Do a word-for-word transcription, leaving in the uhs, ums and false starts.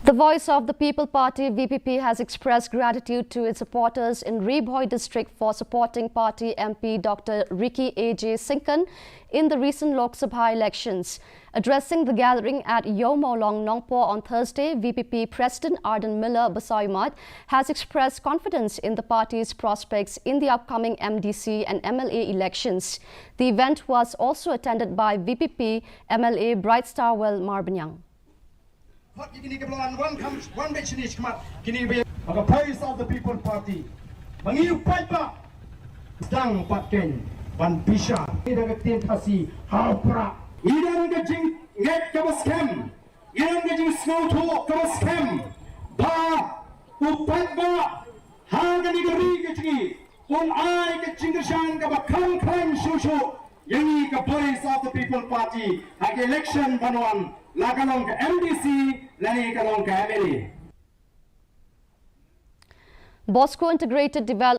The Voice of the People Party, V P P, has expressed gratitude to its supporters in Ri Bhoi district for supporting party M P Doctor Ricky A J Syngkon in the recent Lok Sabha elections. Addressing the gathering at Ïewmawlong, Nongpoh on Thursday, V P P President Ardent Miller Basaiawmoit has expressed confidence in the party's prospects in the upcoming M D C and M L A elections. The event was also attended by V P P M L A Brightstarwell Marbaniang. Hot ïa kine ki ba la wan, wan kham, wan beit shane shakhmat, kine ba ïa ka Voice of the People Party. Ba ngi u paidbah sdang pat kein ban bishar. Ngi da ka ktien Khasi ha u prah. Ngi da ka jingngeit kaba skhem. Ngi da ka jingsngewthuh kaba skhem ba u paidbah ha kane ka ri ka jong ngi un ai ka jingkyrshan kaba kham khlaiñ shuh shuh ïa ngi ka Voice of the People Party ha ka election ban wan, la ka long ka M D C lane ka long ka M L A. Bosco Integrated Development